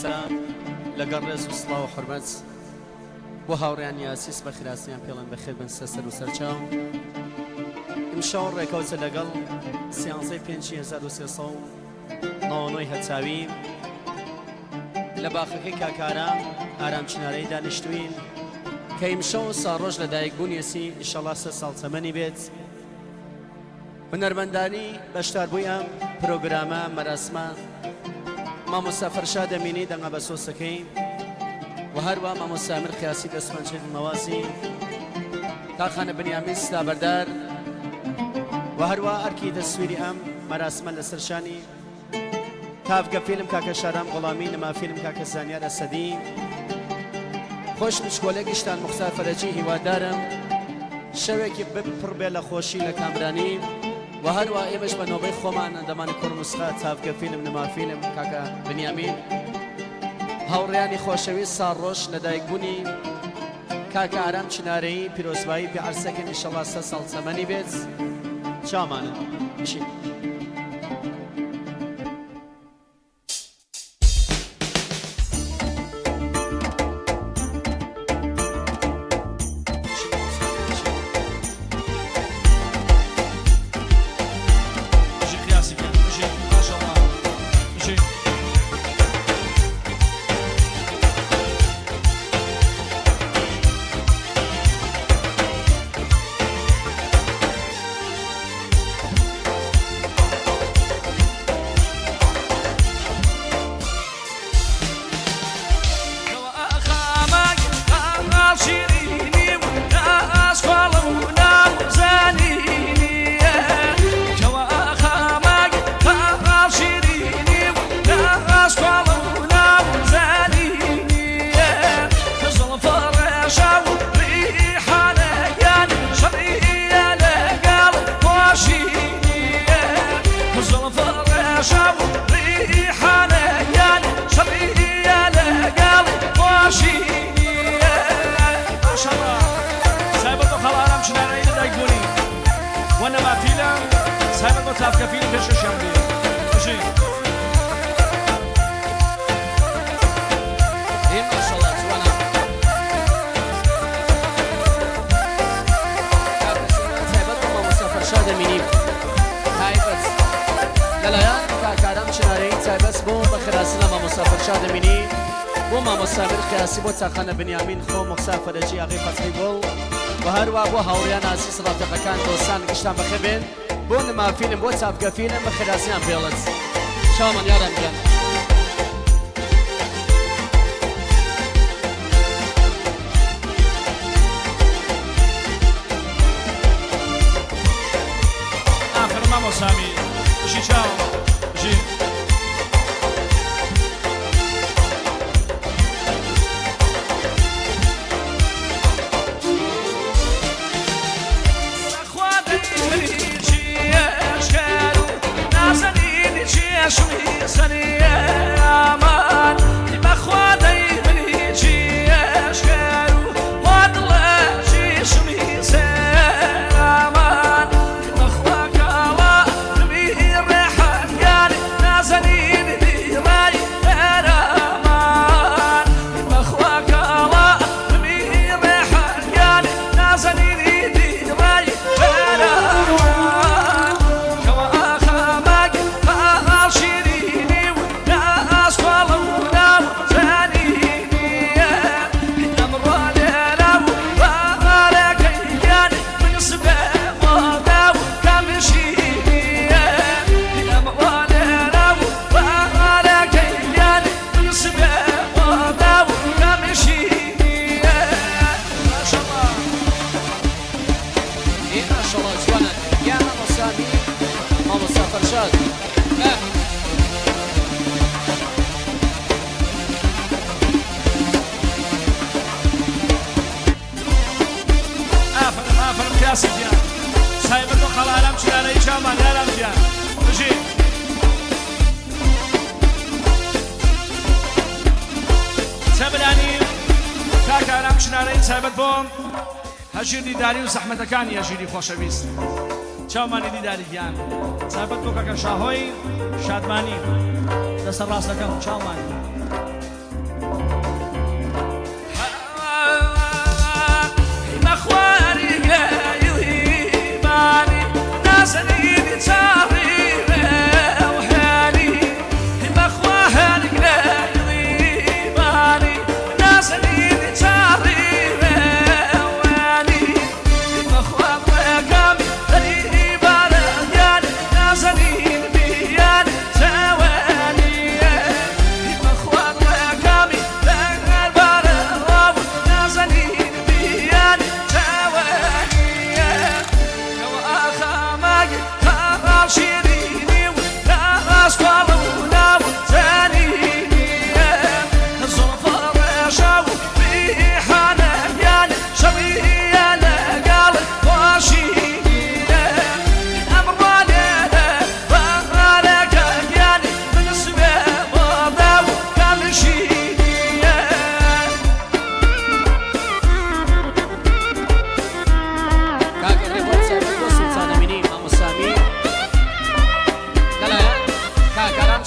سلام لەگەڵ ڕێز و سڵاو و حورمەت بۆ هاوڕێیانی ئازیز بە خێراسیان پێڵێن بەخێر بن سەر سەر و سەرچاو. ئیمشەو ڕێکەوتە لەگەڵ سیانزەی پێنجی 1399 هەتاوی لە باخەکەی کاک ئارام ئارام چنارەی دانیشتوین کە ئیمشەو ساڕۆژ لەدایک بوونیەسی ئیشەڵا سە ساڵ تەمەنی بێت. هونەرمەندانی بەشداربووی ئەم پرۆگرامە مەراسمە مامۆستا فەرشاد ئەمینی دەنگە بەسۆسەکەی و هەروە مامۆستا ئەمیر قیاسی دەستپەنجەی دڵنەوازی تاقانە بنیامین سلابەردار و هەروە ئەرکی تەسویری ئەم مەراسمە لەسەر شانی تاڤگە فیلم کاکە شارام غوڵامی نما فیلم کاکە زانیار ئەسەدی خۆش بچکۆلە گشتان موختار فەرەجی هیوادارم شەوێکی پڕ بێ لە خۆشی لە کامرانی و هەروە ئێمەش بە نۆبەی خۆمان ئەندەمانی کوڕ نوسخە تاڤگە فیلم نما فیلم کاکە بنیامین هاوڕێیانی خۆشەویست ساڵڕۆژ لەدایکبوونی کاکە ئارام چنارەیی پیرۆزبایی پێ عەرزەکەم ئیشەڵا سە ساڵ تەمەنی بێت چاومانن بژین. بژی قیاسی گیان بژی ماشاءاللە بژی. ئێ ماشەڵا جوانە. کاکە سۆران تایبەت بە مامۆستا فەرشاد ئەمینی تایبەت لەلایەن کاک ئارام چنارەیی تایبەت بۆ بەخێرهاتن لە مامۆستا فەرشاد ئەمینی بۆ مامۆستا ئەمیر قیاسی بۆ تاقانە بنیامین خۆ موخسا فەرەجی ئاغەی فەتحی گوڵ و هەروا بۆ هاوڕیان ئازیز ڕەفیقەکان دۆستان گشتان بەخێر بێن بۆ نما فیلم بۆ چاپگە فیلم بەخێرهاتنیان پێڵێت چاومان یاران گیان. ئافەرم مامۆستا ئەمیر بژی چاوم بژی. ئێ ماشەڵا جوانە یا مامۆستا میر مامۆستا فەرشاد ئە. ئافەرم ئافەرم کاسی گیان تایبەت بۆ خاڵە ئارام چنارەیی چاومان ئارام گیان بژی. چەبرانی کاک ئارام چنارەیی تایبەت بۆ هەژیر دیداری و زەحمەتەکانی هەژیری خۆشەویست چاومانی دیداری گیان تایبەت بۆ کاکە شاهۆی شادمانی دەستە ڕاستەکەم چاومانی.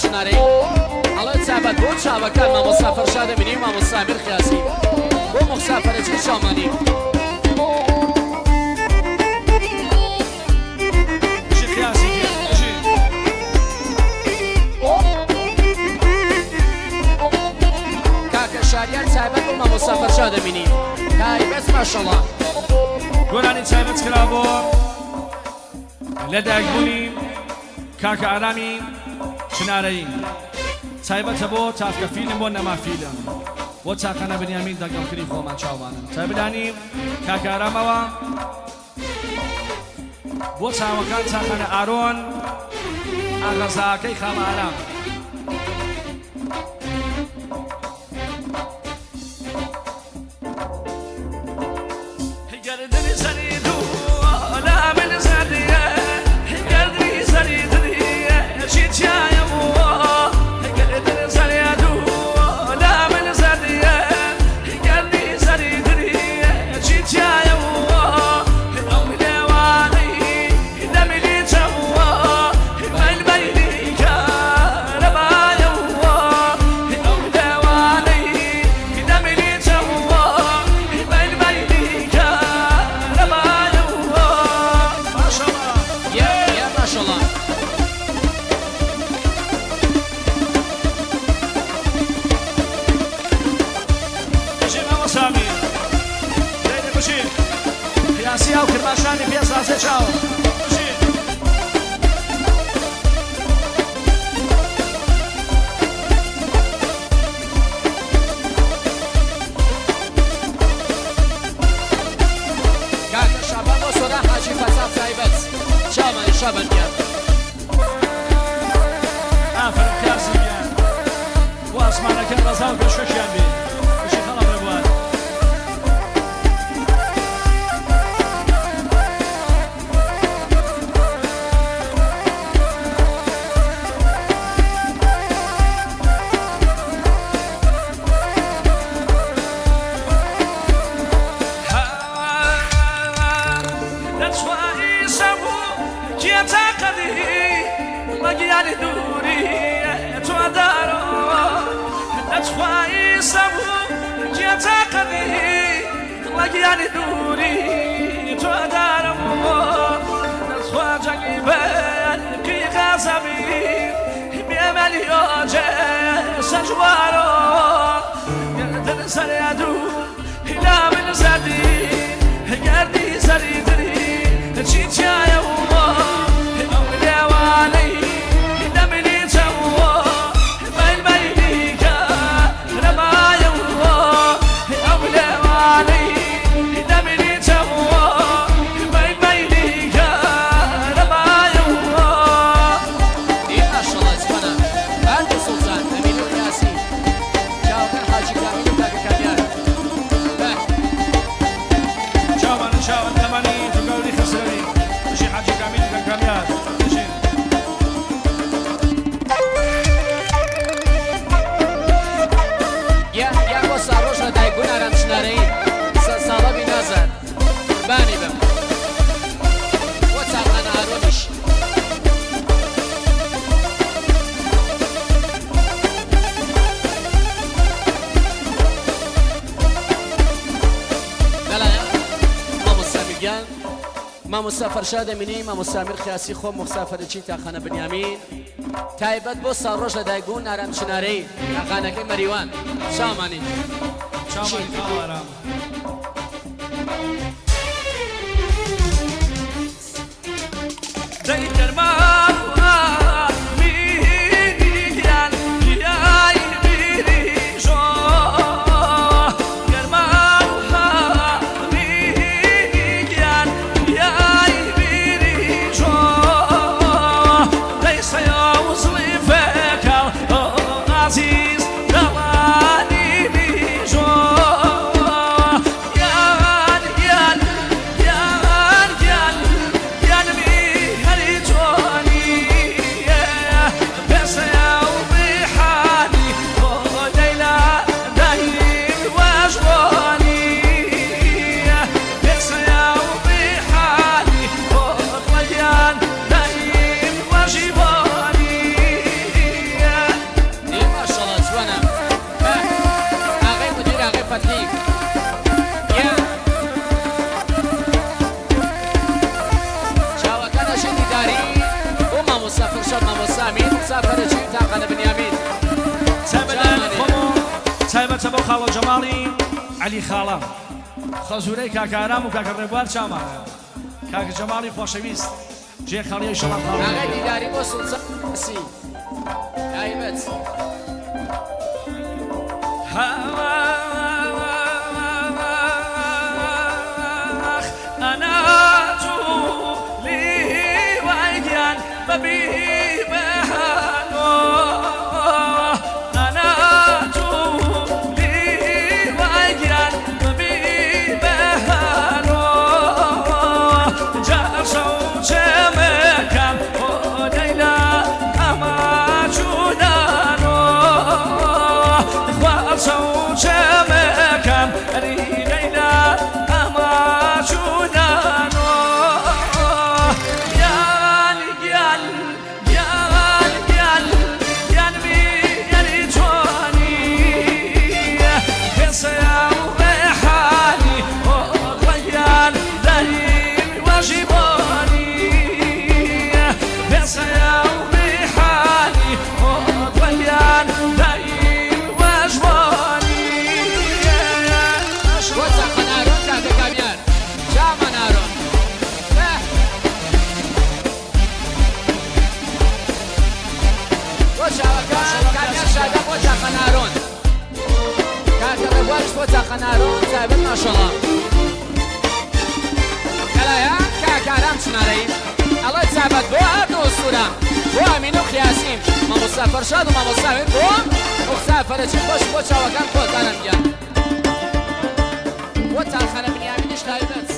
چنارەی ئەڵێ چابەت بۆ چاوەکان مامۆستا فەرشاد ئەمینی و مامۆستا ئەمیر قیاسی بۆ موخسا فەرەجی چاومانی. بژی قیاسی گیان بژی. کاکە شاریار تایبەت بۆ مامۆستا فەرشاد ئەمینی تایبەت ماشەڵا. گۆرانی تایبەت کرا بۆ لەدایکبوونی کاکە ئارامی چنارەیی تایبەتە بۆ تافکە فیلم بۆ نەما فیلم بۆ تاقانە بنیامین دەنگەڵکردی خۆمان چاومانن تایبدانی کاکە ئارامەوە بۆ چاوەکان تاقانە ئارۆن ئاغەزاکەی خاڵە ئارام. کاکە شابان بۆ سۆران حاجی فەتاح تایبەت چاومانی شابان گیان. ئافەرم کازم گیان بۆ ئاسمانەکە ڕەزا و پێشکەشیان بێ بژی خەڵم ڕێبوار. ئێ ماشەڵا جوانە هەردوو سوڵتان ئەمین و قیاسی چاوەکان حاجی کامیل و کاکە کامیار بە. چاوانە چاوان تەمەنی تو گەوری خەسرەوی بژی حاجی کامیل و کاک کامیار بژی. یا یا بۆ ساڕۆژ لە دایکبوون ئارام چنارەیی سەد ساڵە بی نازار قوربانی بم بۆ چاپخانە ئارۆنیش. لەلایەن مامۆستا میرگیان مامۆستا فەرشاد ئەمینی مامۆستا ئەمیر قیاسی خۆم مۆستا فەرەجی تاقانە بنیامین تایبەت بۆ ساڵڕۆژ لە دایکبوون ئارام چنارەی تاقانەکەی مەریوان چاومانی. چاومانی خاڵ ئارام. دەی گەرما خاڵۆ جەماڵی عەلی خاڵە خەزورەی کاکە ئارام و کاکە ڕێبوار چاومانە کاکە جەماڵی خۆشەویست جێ خاڵیە ئیشەڵا خاڵی ئاغای دیداری بۆ سوڵتان سی تایبەت. ئاخ ئەنا جوولی وای گیان بەبی بەهانۆ ئەنا جوولی وای گیان بەبی بەهانۆ جا شەو چێمەکەم بۆ لەیلا ئەما چوونانۆ خوا شەو چێمەکەم ئەری لەیلا ئەما چوونانۆ گیان گیان گیان گیان گیان بیەری جوانی پێسەیا و ڕێحانی ئۆغڵەگیان دەریم واژیبانی پێسەیا و ڕێحانی ئۆغڵەگیان دەریم واژبانی. بۆ چاخەنارۆن کاکە کامیار چامەنارۆن بۆ چاوەکان کامیار شادە بۆ چاخەنارۆن کاکە ڕێبواریش بۆ چاخەنارۆن تایبەت ماشەڵا لەلایەن کاکە ئارام چنارەیی ئەڵێ تایبەت بۆ هەردوو سوورە بۆ ئەمین و قیاسیم مامۆستا فەرشاد و مامۆستا ئەمیر بۆ ئوختا فەرەجی خۆش بۆ چاوەکان خۆتانم گیان بۆ تاخەنە بنیامینیش تایبەت.